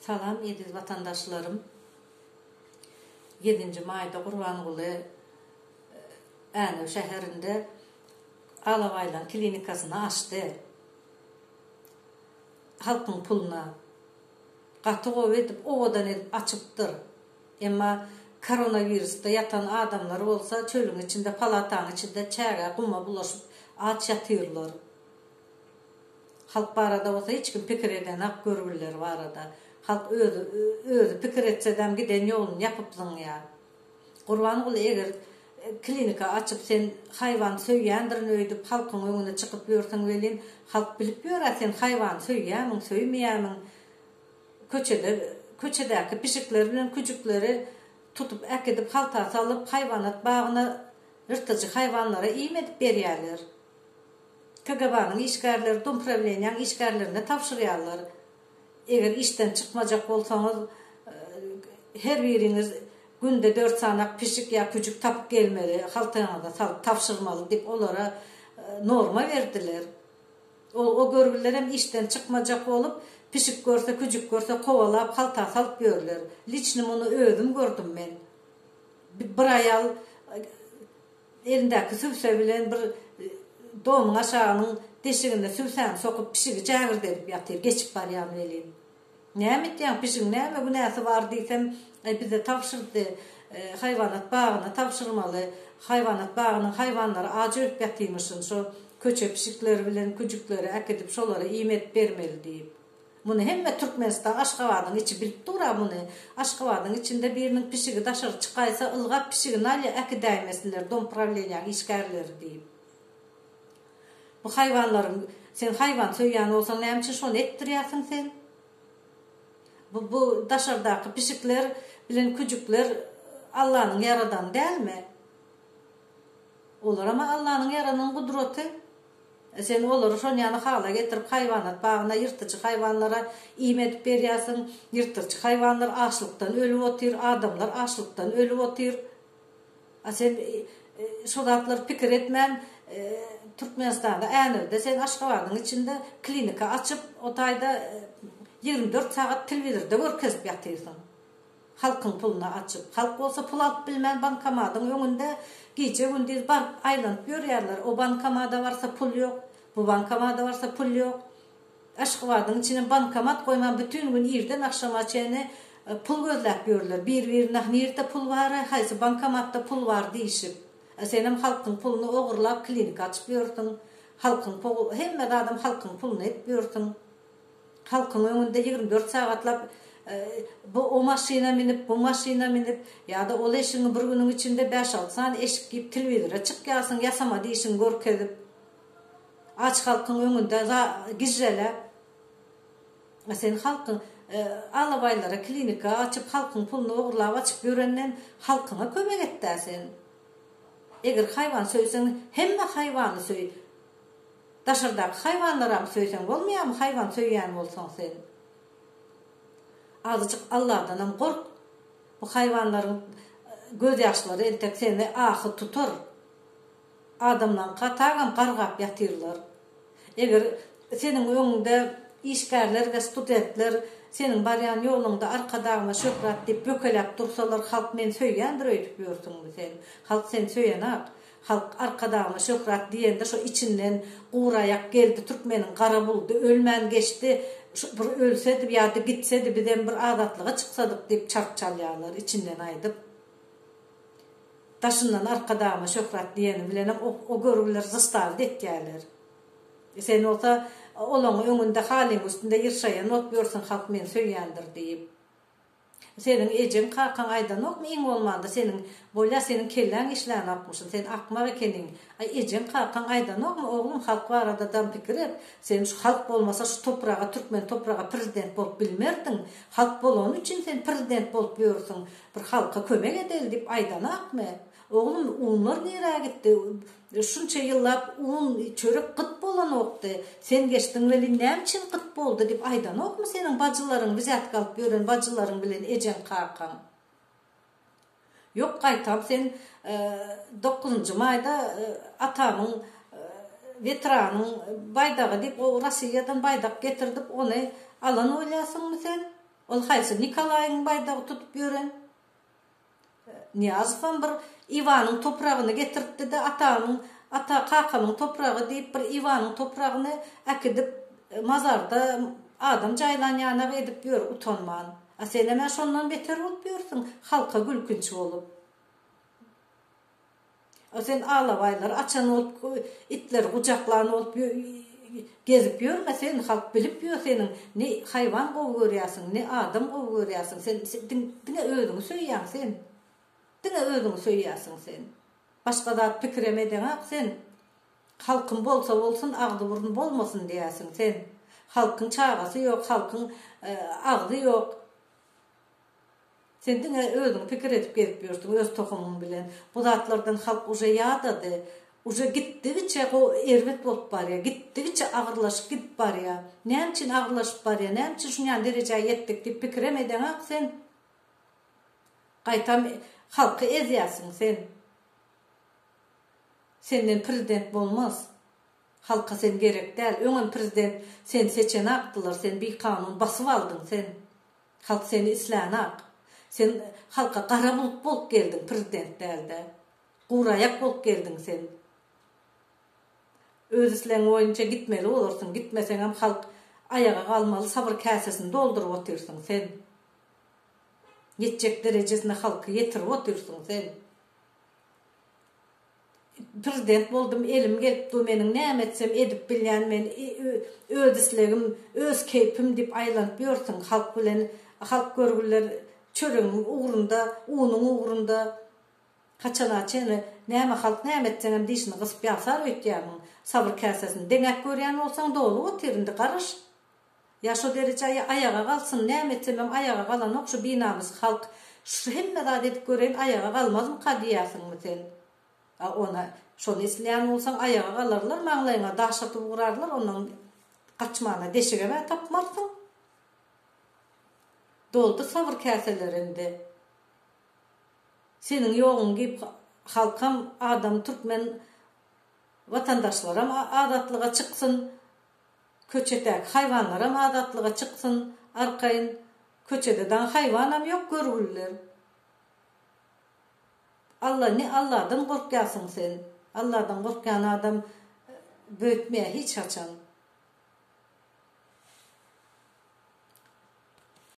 Salam eziz watandaşlarym. Ýedinji maýda Gurbanguly Änew şäherinde Alabaýlaň klinikasyny açdy. Halkyň puluna. Gaty gowy edip, owadan edip açypdyr. Emma koronawirusda ýatan adamlar bolsa çölüň içinde, palatanyň içinde çägä, guma bulaşyp aç ýatyrlar. Halk barada bolsa hiç kim pikir edenak görgüliler barada. Halk özi özi pikir etsedem giden ýoluny ýapyp zyňýar. Gurbanguly eger klinika açyp sen haýwan söýýändirin öýdüp halkyň öňüne çykyp ýörsüň welin halk bilip ýörä sen haýwan söýýämiň söýmeýämiň köçede köçedäki pişikler bilen küjükleri tutup äkidip halta salyp haýwanat bagyna ýyrtyjy haýwanlara iým edip berýäler. KGB-nyň işgärleri domprawleniýaň işgärlerine tabşyrýarlar. Eger işden çykmajak bolsaňyz, her biriňiz günde dört sanak pişik ýa küjük tapyp gelmeli, haltaňyza salyp tabşyrmaly diýip olara norma berdiler. Ol o görgülilerem işden çykmajak bolup, pişik görse, küjük görse kowalap halta salyp ýörler. Liçni muny özüm gördüm men. Bir aýal Elindäki sübse bilen bir donuň aşagynyň deşigine sübsäni sokup pişigi jägirdedip ýatyr, geçip barýan welin. Näme etýäň, pişigiň näme günäsi bar diýsem, Aý bize tabşyrdy, haýwanat bagyna tabşyrmaly, haýwanat bagynyň haýwanlary aç ölüp ýatyrmyşyn, şo köçe pişikleri bilen küjükleri äkidip şolara iým edip bermeli diýip. Muny hemme Türkmenistan Aşgabadyň içi bilip dura muny. Aşgabadyň içinde biriniň pişigi daşary çykaýsa ylgap pişigini alýa äkidäýmesinler domprawleniýaň işgärleri diýip. Bu haýwanlaryň sen haýwan söýýän bolsaň näme üçin şony etdirýärsiň sen? Bu bu daşardaky pişikler bilen küjükler Allanyň ýaradany dälmi? Olaram Allanyň ýaranyň gudraty. Sen olary şon ýaly hala getirip haýwanat bagyna ýyrtyjy haýwanlara iým edip berýärsiň. Ýyrtyjy haýwanlar açlykdan ölüp otyr, adamlar açlykdan ölüp otyr. A sen şo zatlary pikir etmän Türkmenistanda Änewde sen Aşgabadyň içinde klinika açyp o taýda 24 sagat telewizorda görkezip ýatyrsyň. Halkyň puluna açyp. Halk bolsa pul alyp bilmän bankomadyň öňünde gije-gündiz baryp aýlanyp ýörýärler. O bankomada barsa pul ýok, bu bankomada barsa pul ýok. Aşgabadyň içine bankomat goýman bütin gün irden agşama çenli pul gözläp ýörler. Bir-birine nirde pul bar-aý, haýsy bankomatda pul bar diýşip. A senem halkyň puluny ogurlap klinika açyp ýörsüň. Halkyň hemme zadam halkyň puluna edip ýörsüň. Halkyň öňünde 24 sagatlap bu o maşyna münüp, bu maşyna münüp, ýa-da ol eşigiňi bir günüň içinde bäş-alty sany eşik geýip telewizora çykýarsyň, ýasama dişiňi görkezip. Aç halkyň öňünde gijjeläp. A sen halkyň alabaýlara klinika açyp, halkyň puluny ogurlap açyp ýörenden halkyňa kömek et-dä sen. Eger haýwan söýseň, hemme haýwany söý. Daşardaky haýwanlaram söýseň bolmaýamy haýwan söýýän bolsaň sen. Azajyk Alladanam gork. Bu haýwanlaryň göz ýaşlary entek seni ahy tutar. Adamlaňka tagam gargap ýatyrlar. Eger seniň öňüňde işgärler we studentler seniň barýan ýoluňda Arkadagyma şöhrat diýip bökeläp dursalar halk meni söýýändir öýdüp ýörsüňmi sen. Halk seni söýenak. Halk Arkadagyma şöhrat diýende şo içinden guraýak geldi türkmeniň gara buldy ölmän geçdi şu bir ölsedi ýa-da gitsedi bizem bir azatlyga çyksadyk diýip çarp çalýarlar içinden aýdyp daşyndan Arkadagyma şöhrat diýeni bilenem o görgüler zystawit etýärler. Sen bolsa olaň öňünde halyň üstünde ýyrşaýan bolup ýörsüň halk meni söýýändir diýip. Seniň ejeň kakaň aýdanokmy iň bolmanda seniň bolýa seniň kelläň işlänokmyşyn sen akmak ekeniň aý ejeň kakaň aýdanokmy oglum halk baradadam pikir et sen şu halk bolmasa şu topraga türkmen topraga prezident bolup bilmerdiň halk bolany üçin sen prezident bolup ýörsüň bir halka kömek edeli diýip aýdanakmy oglum unlar nirä gitdi Şunça ýyllap un, çörek gyt bolanokdy. Sen geçdiň welin näme üçin gyt boldy diýip aýdanokmy seniň bajylaryň wzýatka alyp ýören bajylaryň bilen ejeň kakaň? Ýok gaýtam sen dokuzynjy maýda atamyň weteranyň baýdagy diýip o Rossiýadan baýdak getirdip ony alan bolýasyňmy sen? Ol haýsy Nikolaýyň baýdagy tutup ýören? Nyýazowam bir Iwanyň topragyny getirtdi-de, atamyň, ata kakamyň topragy diýip bir Iwanyň topragyny äkidip mazarda adam jaýlan ýanak edip ýör utanman. A senem-ä şondan beter bolup ýörsüň, halka gülkünç bolup. A sen alabaýlary açan bolup, itleri gujaklan bolup gezip ýörme sen, halk bilip ýör seniň ne haýwan gowy görýärsiň, ne adam gowy görýärsiň, sen diňe özüňi söýýäň sen. Diňe özüňi söýýärsiň sen. Başga zat pikirem edeňak sen. Halkym bolsa bolsun, agzy-burny bolmasyn diýýärsiň sen. Halkyň çagasy ýok, halkyň agzy ýok. Sen diňe özüňi pikir edip gezip ýörsüň öz tohumyň bilen. Bu zatlardan halk uje ýadady. Uje gitdigiçe erbet bolup barýar. Gitdigiçe agyrlaşyp gidip barýar. Näme üçin agyrlaşyp barýar? Näme üçin şunýan derejä ýetdik diýip pikirem edeňak sen. Gaýtam halky ezýärsiň sen. Senden prezident bolmaz. Halka sen gerek däl. Öňem prezident seni seçenakdylar. Sen bikanun basyp aldyň sen. Halk seni islänok. Sen halka gara bulut bolup geldiň prezident dälde. Guraýak bolup geldiň sen. Öz islegiň boýunça gitmeli bolarsyň, gitmeseňem halk aýaga galmaly sabyr käsesini dolduryp otyrsyň sen. Ýetjek derejesine halky ýetirip otyrsyň sen. Prezident boldum elim gelip dur meniň näme etsem edip bilýän men öz islegim öz keýpim diýip aýlanyp ýörsüň halk bilen halk görgüliler çöregiň ugrunda unuň ugrunda haçana çenli näme halk näme etseňem dişini gysyp ýasar öýtýämiň sabyr käsesini deňäp görýän bolsaň dolup otyr indi garyş Ýa şo derejä ýa aýaga galsyn näme etsemem aýaga galanok şu binamys halk şu hemme zat edip göreýin aýaga galmazmyka diýýärsiňmi sen a ona şony isleýän bolsaň aýaga galarlar maňlaýyňa daş atyp ugrarlar ondan gaçmana deşigem-ä tapmarsyň doldy sabyr käseler indi seniň ýoguňy giýip halkam adam türkmen watandaşlaram azatlyga çyksyn Köçedäki haýwanlaram azatlyga çyksyn arkaýyn. Köçede daň haýwanam ýok görgüliler. Alla ne Alladan gorkýarsyň sen. Alladan gorkýan adam böýtmeýär hiç haçan.